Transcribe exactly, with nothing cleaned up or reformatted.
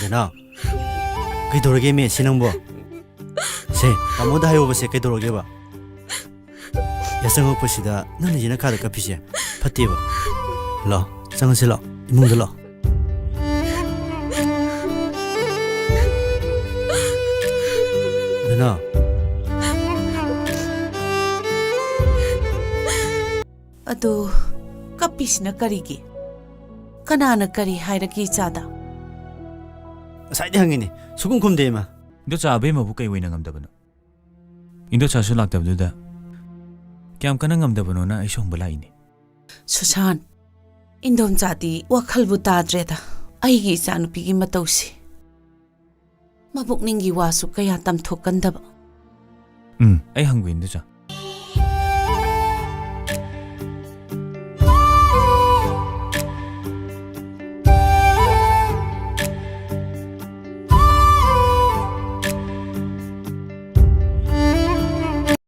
ꯗꯅꯥ, ꯀꯩꯗꯧꯔꯒꯦ ꯃꯦ ꯁꯤ ꯅꯪꯕꯣ? ꯁꯦ, ꯇꯥꯃꯣꯗ ꯍꯥꯏꯌꯣꯕ ꯁꯦ, ꯀꯩꯗꯧꯔꯒꯦꯕ? ꯌꯥꯆꯪꯉꯛꯄꯁꯤꯗ ꯅꯪꯅ ꯌꯦꯅꯈꯥꯗ ꯀꯞꯄꯤꯁꯦ ꯐꯠꯇꯦꯕ꯫ ꯂꯥꯛꯑꯣ, ꯆꯪꯉꯁꯤ ꯂꯥꯛꯑꯣ, ꯏꯃꯨꯡꯗ ꯂꯥꯛꯑꯣ꯫ ꯗꯅꯥ꯫ ꯑꯗꯨ ꯀꯞꯄꯤꯁꯤꯅ ꯀꯔꯤꯒꯤ? ꯀꯅꯥꯅ ꯀꯔꯤ ꯍꯥꯏꯔꯒꯦ ꯏꯆꯥꯗ? ꯉꯁꯥꯏꯗꯤ ꯍꯪꯉꯤꯅꯦ, ꯁꯨꯈꯨꯝ ꯈꯨꯝꯗꯦ ꯏꯃꯥ꯫ ꯏꯟꯗꯣꯆꯥ ꯑꯕꯦꯝꯃꯕꯨ ꯀꯩ ꯑꯣꯏꯅ ꯉꯝꯗꯕꯅꯣ? ꯏꯟꯗꯣꯆꯥꯁꯨ ꯂꯥꯛꯇꯕꯗꯨꯗ ꯀꯌꯥꯝ ꯀꯟꯅ ꯉꯝꯗꯕꯅꯣꯅ ꯑꯩꯁꯨ ꯍꯪꯕ ꯂꯥꯛꯏꯅꯦ꯫ ꯁꯨꯁꯥꯟ, ꯏꯟꯗꯣꯝꯆꯥꯗꯤ ꯋꯥꯈꯜꯕꯨ ꯇꯥꯗ꯭ꯔꯦꯗ꯫ ꯑꯩꯒꯤ ꯏꯆꯥꯅꯨꯄꯤꯒꯤ ꯃꯇꯧꯁꯤ꯫ ꯃꯕꯨꯛꯅꯤꯡꯒꯤ ꯋꯥꯁꯨ ꯀꯌꯥ ꯇꯝꯊꯣꯛꯀꯟꯗꯕ꯫ ꯎꯝ, ꯑꯩ ꯍꯪꯕꯤꯅꯦ ꯏꯟꯗꯣꯆꯥ꯫